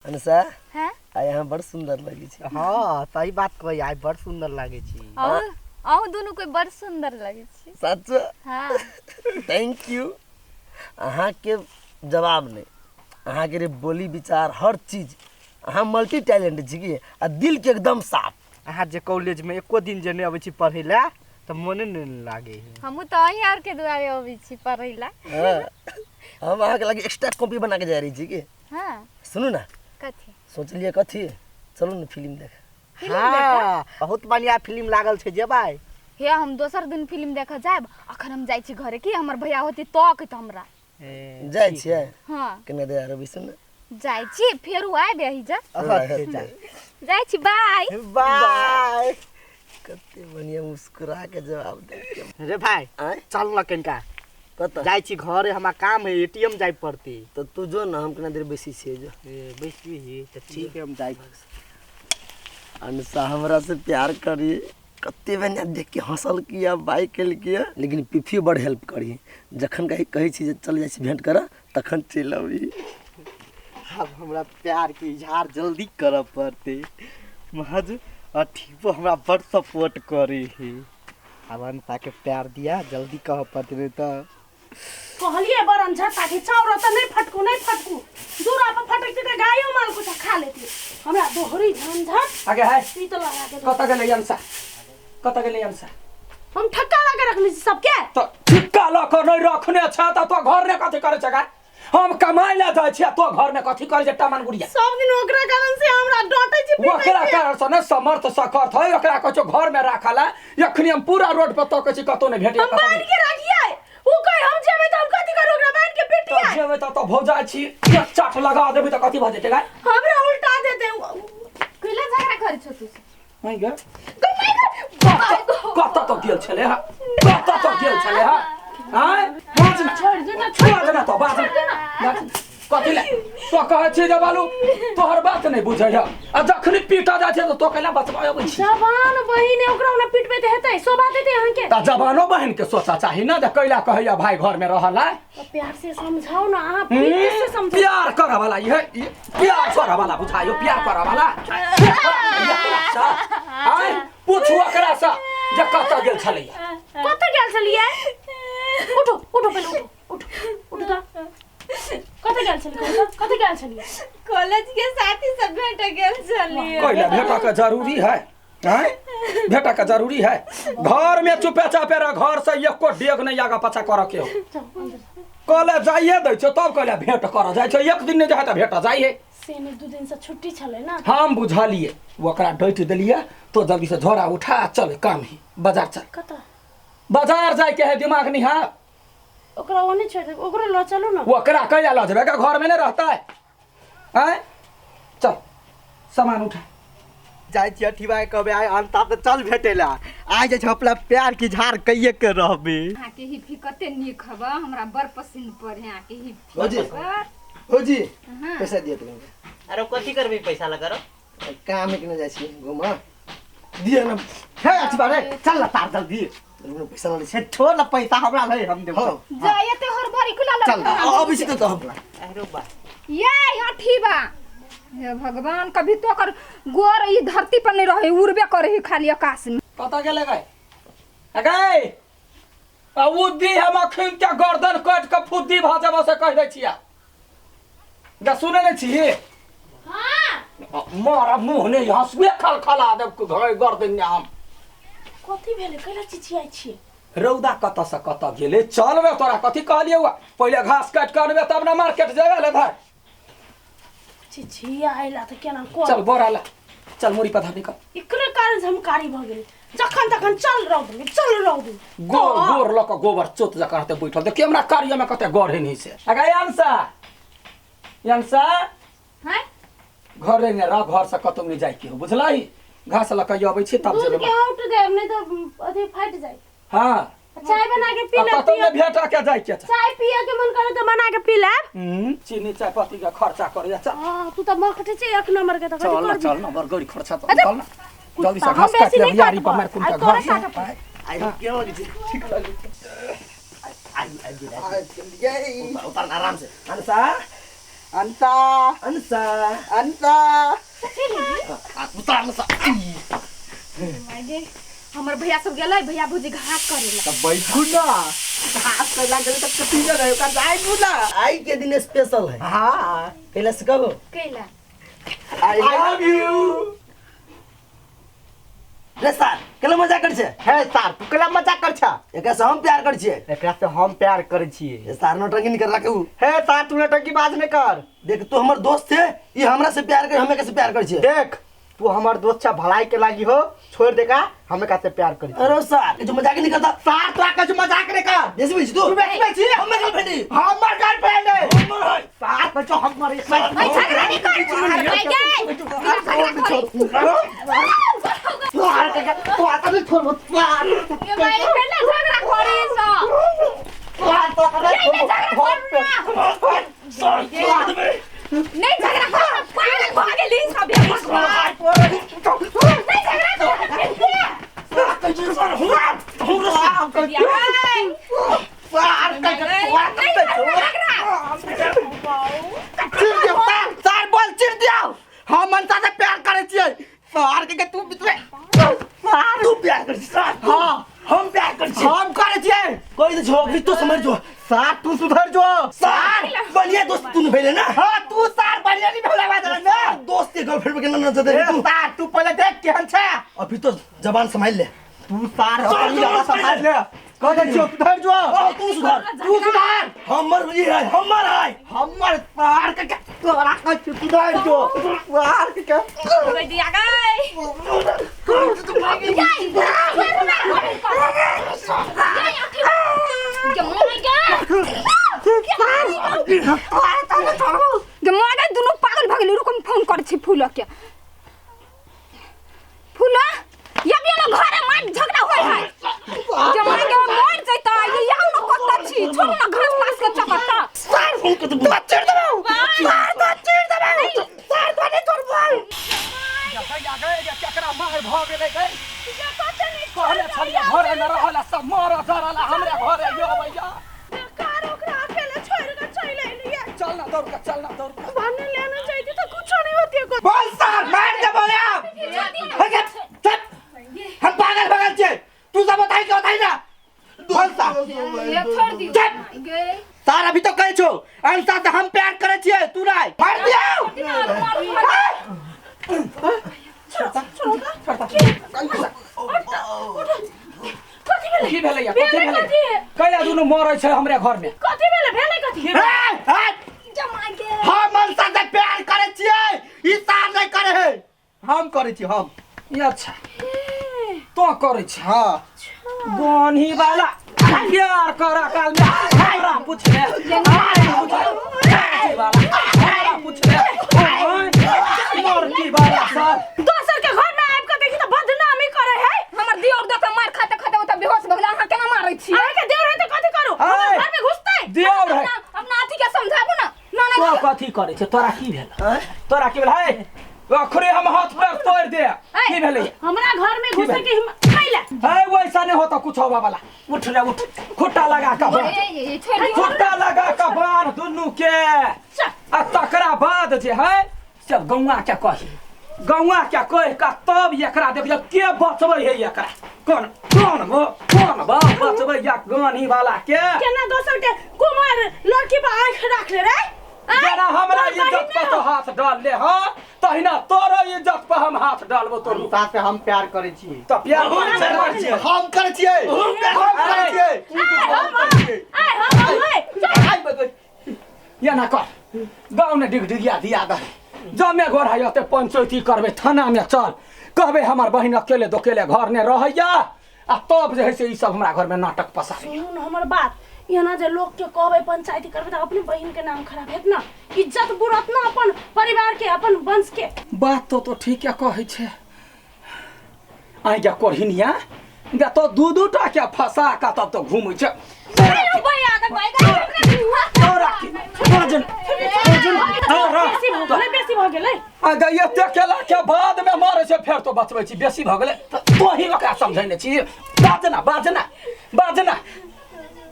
अनुषा। हैं। आइ अहाँ बड़ सुंदर लगै छी। हाँ, सही बात कही, आइ बड़ सुंदर लागे छी। अहूँ अहूँ दुनू कोई बड़ सुंदर लगै छी। सच? हाँ। Thank you. अहाँके जवाब नहि, अहाँके रे बोली विचार हर चीज, अहाँ मल्टी टैलेंट छी की, आ दिल के एकदम साफ। अहाँ जे कॉलेज में एको दिन जे नहि अबै छी पढ़ै लए तऽ मोने नहि लागे है। हमहूँ तऽ अहीं आर के दुआरे अबै छी पढ़ै ला। हाँ, हम अहाँके लागी एक्स्ट्रा कॉपी बना के जा रही छी की। हाँ। सुनू ना। कथी? सोचलिए कथी, चलू ना फिल्म देखे। हाँ, बहुत बढ़िया फिल्म लागल छै, जेबै? हे, हम दोसर दिन फिल्म देखे जायब, अखन हम जाइ छी घरे की हमर भैया होती तकैत हमरा। ए, जाइ ठीक। छियै? हाँ। केना दे आरो सुन। जाइ छी, फेर आबि अही जा। अच्छा, जाइ छी, बाय बाय। कते बढ़िया मुस्कुरा के जवाब दे। रे भाई। आँय? चल न कनिका। कतऽ? जाइ छी घरे, हमरा काम है, एटीएम जाय पड़ती। तऽ तू जो ना, हम केना देर बैसी छियै, जो। ए, बैसबी तऽ ठीक है, हम जाइ। अनुषा हमरा से प्यार करी, कते बढ़िया देख के हंसल किया, बाइक केल किया, लेकिन पिफी बड़ हेल्प करी। जखन कही कहै छी जे चल जाइ छी भेंट करऽ, तखन चलि अबी। आब हमरा प्यार के इजहार जल्दी करऽ पड़तै। महज अठीबो हमरा बड़ सपोर्ट करे है। आब अनता के प्यार दिया जल्दी कहऽ पड़तै, नहीं तऽ कहलिए बरन झट्टा के चाउर त नहीं फटकू, नहीं फटकू, दूरा पर फटकती त गायो माल कुछ खा लेती। हमरा दोहरी झंझट। आगे है। ई त लगा के दो। कत गेलै अंसा, कत गेलै अंसा? हम ठक्का लगा रखने छी सबके। तो ठिक्का लऽ कऽ नहि रखने छ तऽ तो घर ने कथी करै छै गा? हम कमाइ लए जाइ छियै, तो घर में कथी करै छै टमन गुड़िया? सब दिन ओकरा कारण से हमरा डांटे छी, पीटै ओकरा छी। कारण से नहि, समर्थ सकर्थ है, ओकरा कहै छौ घर में राखल है। एखनी हम पूरा रोड पर तकै छी, कतौ नहि भेटै। हम बांध के रखिए, उ कहे हम जेबै त हम कथी करू, ओकरा बांध के पिटिए। जेबै तऽ तो भौजाइ छी, एक चाट लगा देबै तऽ कथी भऽ जेतै गा? हमरा उल्टा देते। कैला झगड़ा करै छौ तू? नहि गे, कतऽ तो गेल छलै हा, कतऽ तो गेल छलै हा? आँय, बाज ना। छोड़ दे ना, छोड़। बाज ना, तो बाज ना, बाज ना। कथी ले तो कहै छी जे बालू तोहर बात नहि बुझै है, आ जखनी पीटा जाइ छै तऽ तो कैला बचबै अबै छी? जवान बहिन है, ओकरा ओना पिटबै त हेतै, शोभा देतै अहाँके? तऽ जवानो बहिन के सोचा चाही ना जे कैला कहैया भाई घर में रहल है। तो प्यार से समझाओ ना अहाँ, प्रीति से समझाओ। प्यार करऽ वाला इहे प्यार करऽ वाला बुझायो, प्यार करऽ वाला। आय पूछू ओकरा से जे कतऽ गेल छलैया। कतऽ गेल छलियै? उठो उठो, पहिले उठो, उठो उठो। त कतऽ गेल छलियै, कतऽ गेल छलियै? कॉलेज के साथी सब भेट गेल छलियै। कैला भेटऽ के जरूरी है? आँय, भेटऽ के जरूरी है? घर में चुपे चापे रह, घर से एको डेग नहीं आगा पाछा करऽ के हो। कॉलेज जाइए दै छौ तब कैला भेंट करऽ जाइ छौ? एक दिन नहि जाइ तऽ भेंट जाइए। से नहि, 2 दिन से छुट्टी छलै ना। हम बुझलिए, ओकरा डटि देलिए, तो जल्दी से झोरा उठा आ चल, काम ही बाजार चल। कतऽ? बाजार जाय के है, दिमाग नहीं है। ओकरा ओने छोड़ देब, ओकरो लऽ चलू ना। ओकरा कैला लऽ जेबै? घर में नहीं रहता है? आँय, चल सामान उठा। जाइ छी अठीबा के कहबै आइ अंता तऽ चल भेटै ला, आइ जे छै अपना प्यार की झाड़ कहिए के रहबे। अहाँके हिफी कते नीक हब, हमरा बड़ पसंद पड़े अहाँके हिफी। भौजी। बड़। भौजी। हाँ। पैसा दिअ तुमके। अरे कथी करबी पैसा लगा रो? काम एक जाइ छी घूमऽ दिअ ना। हे अठीबा रे, चल ना तार जल्दी। रुकू, पैसा लऽ लै छी। हे छोड़ ना, पैसा हमरा लै, हम देबो। हाँ। जाइए ते हर भरी खुला लग। चल। अबै छी तऽ हम। अरे बा। ये अठीबा, हे भगवान, कभी तो कर गोर ई धरती पर नहीं रहे, उड़बे करे ही खाली आकाश में। कतऽ गेलै गए गए? आ उद्दी हम अखन के गर्दन काटि के फुद्दी भऽ जेबो से कहि दै छिया। गे सुनै नहि छी? हाँ। मारा मुँह नहि हँसुए खलखला देब घर गर्दन में हम। कथी भेलै, कैला चिचियाइ छी? रौदा कतऽ से कतऽ गेलै। चल रे, तोरा कथी कहलियौ? पहिले घास काटि कऽ अनबे तब ने मार्केट जेबे ले धर। चिचियाइला तऽ केना कर। चल बोरा ला, चल मुड़ी पर धर, निकल। एकरे कारण से हम कारी भऽ गेली, जखन तखन चल रौद में, चल रौद में। गोर गोर लऽ कऽ गोबर चोत जकाँ रहतै बैठल। देखियौ हमरा कार्य में कते गढ़े नहीं से। अगे अंसा, अंसा। हैं? घरे में रह, घर से कतौ नहीं जाय के हो, बुझलही? घास लऽ कऽ अबै छी तब दूध जेबै। के औट देब, नहीं तो अथी फाटि जाय। हाँ। चाय बना के पी आ ले। कतौ नहि भेटा के जाय के छै। चाय पिए के मन करे तो बना के पी लेब। चीनी चाय पत्ती के खर्चा करे चल। हाँ, तू तो मखटे छै एक नंबर के, तऽ कथी चल ना। करबी? चल ना, बड़ गड़ी खर्चा तो चल ना जल्दी से। हम घास काट बेसी ले नहि यारी पर काटबो। मार कुन आइ के तोरे घर काटऽ पड़तौ। आइ केना लगै छै? ठीक लगै छै। आइ आइ उतर, आराम से। अनुषा, अंता अंसा अंता उतार सा। हमर भैया सब गेलै, भैया भौजी घात करेला। तब बैठू ना, घास कैला गेलै तब कथी जगह ओकर जाय ना। आई के दिन स्पेशल है। हाँ। कैला से कहो? कैला। I love you. रे सार, कैला मजाक कर छे? हे सार, तू कैला मजाक कर छा? एकरा से हम प्यार कर छिए। एकरा से हम प्यार कर छिए। ए सार, नौटंकी नहीं कर रखू। हे सार, तू नौटंकी बाज नहीं कर। देख तू हमर दोस्त है, ये हमरा से प्यार कर, हमें कैसे प्यार कर छिए? देख तू हमर दोस्त छा, भलाई के लागी हो, छोड़ देगा, हमें कैसे प्यार करी। अरे सार, ये जो मजाक नहीं करता। सार, तू आके जो मजाक नहीं कर। जैसे भी तू। तू बेच बेच छी। हमर गर्लफ्रेंड है। हमर गर्लफ्रेंड है। हमर है। सार, बच्चो हमर एक ऐ झगड़ा नहीं कर। अरे गए। तू आके तू आके नहीं छोड़ सार। ये भाई पहले झगड़ा करी सो। तू आके नहीं झगड़ा कर। नहीं झगड़ा कर, पागल भ गेली सब। नहीं झगड़ा कर। चिर दियो सार, सार बोल चिर दियो। हम मनसा से प्यार करे छिए। सार के तू बीच में सार तू प्यार कर सार। हां हम प्यार कर छिए। हम करे छिए। कोई तो छोड़, तू समझ जो। सार तू सुधर जो। सार बढ़िया दोस्त तू नहीं भेले ना। हां तू सार बढ़िया नहीं भेले बात ना। दोस्त के गर्लफ्रेंड के ना नजर दे तू। सार तू पहले देख केहन छे। अभी तो जबान संभाल ले तू। सार अपनी जबान संभाल ले। कह दे छियो सुधर जो। तू सुधर, तू सुधर। हमर ये है, हमर है, हमर सार के तोरा कह सुधर जो। सार के गई दिया गई। गे दुनू पागल भ गेली। रुक हम फोन करै छी फूल के। फूल या भी ना घरे मार झगड़ा होय है। जमा के मर जैता ये याउ न कत छी, छोड़ ना घास पास के चकता। सार फोन कर तू चिर देबौ। सार तो चिर देबौ। सार तो नहीं छोड़बौ। भैया गए केकरा मार भ गेलै गए। कहले छलिया घरे न रहला सब मर जरला हमरे घरे यो भैया। कार ओकरा अकेले छोड़ के चल एलिए। चल ना दौड़ के, चल ना दौड़ के। भने लेना चाहिए तो कुछ नहीं होती है। बोल सार मार देबौ यार। हम पागल भगल छे। तू सब बताई के बताई ना। बोल सार ये छोड़ दियो गए। सार अभी तो कहै छो अंसा से हम प्यार करे छिए, तू नहीं मार दियो। की भेलै या कथि भेलै? कैला दुनू मरै छै हमरे घर में। कथि भेलै? भेलै कथि? जमा के हम अंसा से प्यार करे छिए, ई सार नहीं करे है। हम करे छी हम। अच्छा तो करै छी। हां गोनही वाला प्यार करा काल में हमरा पूछ ले, हमरा पूछ ले, मरकी वाला सर। दोसर के घर में आबि के देखी त बदनामी करे है। हमर दियोर दे त मार खाते खाते ओत बेहोश भ गेल। अहाँ केना मारै छी? अहाँ के देवर है त कथि करू? हमर घर में घुसतै देवर है। अपना अथी के समझाबू ना। ना ना तो कथि करै छै? तोरा की भेल? तोरा की भेल? है अखरे हम हाथ पैर तोड़ दे। की भेलै? हमरा घर में घुसे के हिम्मत कैला है? वैसा नहीं होता कुछ होवा वाला। उठ रे उठ, खुट्टा लगा के बांध, खुट्टा लगा के बांध दुनू के। आ तकरा बाद जे है सब गौआ के कही, गौआ के कह के तब एकरा देख के बचबै है एकरा। कौन कौन गो कौन बा बचबै या गानी वाला के? केना दोसर के कुमार लड़की पर आंख रख ले रे? जेना हमरा इज्जत पर तो हाथ डाल ले। हां तहिना तोरो इज्जत पर हम हाथ डालबो। तोर अंसा से हम प्यार करे छिए। त प्यार करै छिए। हम करे छिए, हम करे छिए। आय हम आय बगल या ना कर गाँव ने डिगडिगिया दिया दे। जमे घर है ते पंचायती करबे, थाना में चल कहबे हमर बहिन अकेले दोकेले घर ने रहैया आ तब जे है से ई सब हमरा घर में नाटक पसारी। सुन हमर बात, एना जे लोग के कहबे पंचायती करबे त अपने बहिन के नाम खराब हेत ना, इज्जत बुरत ना अपन परिवार के, अपन वंश के। बात तो ठीक है कहै छे। आइ जा कोरहिनिया गा तो दू दू टा के फंसा का तब तो घूमै छे। भैया के भाई तोरा की भोजन भोजन तोरा बेसी भ गेलै। आ ग एते केला के बाद में मारे छे फेर तो बचबै छी। बेसी भ गेलै तोही ओकरा समझैने छी। बाजना बाजना बाजना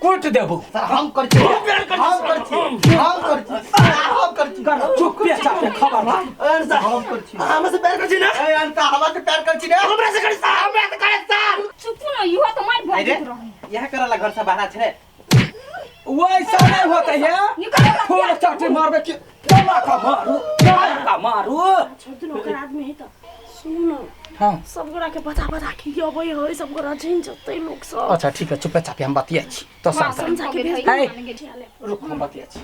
कुट देबू। सर हम कर छी, हम कर छी, हम कर छी, हम कर छी। कर चुपे चापे खबरदार। अरे हम कर छी। हमरा से प्यार कर छी ना? ए अंता हमरा से प्यार कर छी रे। हमरा से कर हमरा से कर सार। चुप न, इहो तो मार अरे भऽ रहे। यह करला घर से बाहर छे। वैसा नहीं होता है। निकल हमरा। फूल चाटी मारबे कि तोरा का मारू, तोरा का मारू। छोड़ दे, ओकर आदमी है त सुनू न। हाँ। सब गोरा के बता बता के अबै है, सब गोरा झिन जतै लोक सब। अच्छा ठीक है, चुपे चापे हम बतिया छी तो हाँ, समझा समझा के भेज है। दे। रुक, हम बतिया छी।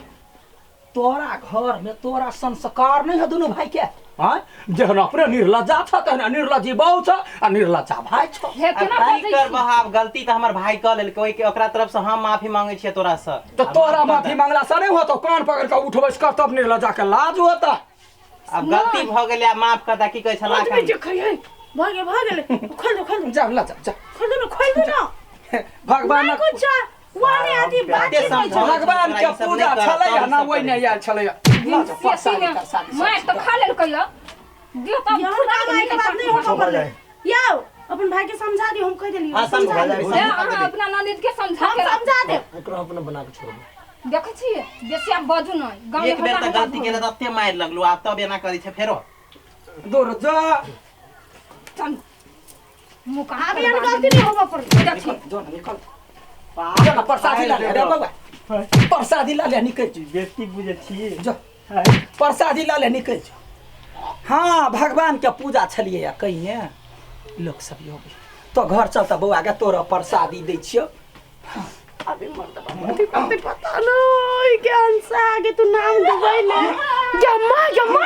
तोरा घर में तोरा संस्कार नहीं है दोनों भाई के। हाँ, जेहन अपने निर्लज्जा छ तेहन निर्लज्जी बहू छ आ निर्लज्जा भाई छ। हे केना की बजै छी? करबह आब, गलती तऽ हमर भाई कऽ लेलकै, ओहि के ओकरा तरफ से हम माफी मांगे छियै तोरा से। तो तोरा माफी मांगला से नहीं होतो, कान पकड़ के उठ बैस कर तब निर्लज्जा के लाज होता। आब गलती भऽ गेलै, आब माफ कर दा। की कहै छला? आदमी जे खै है, भऽ गेल भऽ गेल, खोल दो खोल दो। जा ला जा जा। खोल दो न, खोल दो न। भगवान नहीं कुछ वाने आदि बातचीत नहीं छौ। भगवान के पूजा छलै ना, ओहि नहि आयल छलै। ला जा, प्रसादी तरसादी सब। मार तऽ खा लेलकै यऽ। दियौ तऽ यहाँ काम आइ के बात नहीं होबऽ पड़लै। याओ अपन भाई के समझा दियो, हम कह देलियो। हाँ, समझा देबै। हे, अहाँ अपना ननद के समझा हम के राखू। समझा देब। एकरा अपना बना के छोड़ब। देखै छियै, बेसी आब बाजू नहि गाँव। एक बेर तऽ गलती केले तऽ एते मारि लगलू, आब तब एना करै छै फेरो। दूर जा। चल मुँह कान आब एहन गलती नहीं होबऽ पड़लै। देखी। जो ना निकल, जो ना प्रसादी ला ले रे बउआ, प्रसादी ला ले निकल जो। बेटी बुझे छी। जो प्रसादी ला ले निकल जो। हाँ, भगवान के पूजा छलियै या कहिने लोक सब यो तो घर चल त बउआ के तोरा प्रसादी दै छियौ। अभी मर्द बाबा करते पता नहीं के अंसा आगे तू नाम डुबैले। जमा जमा।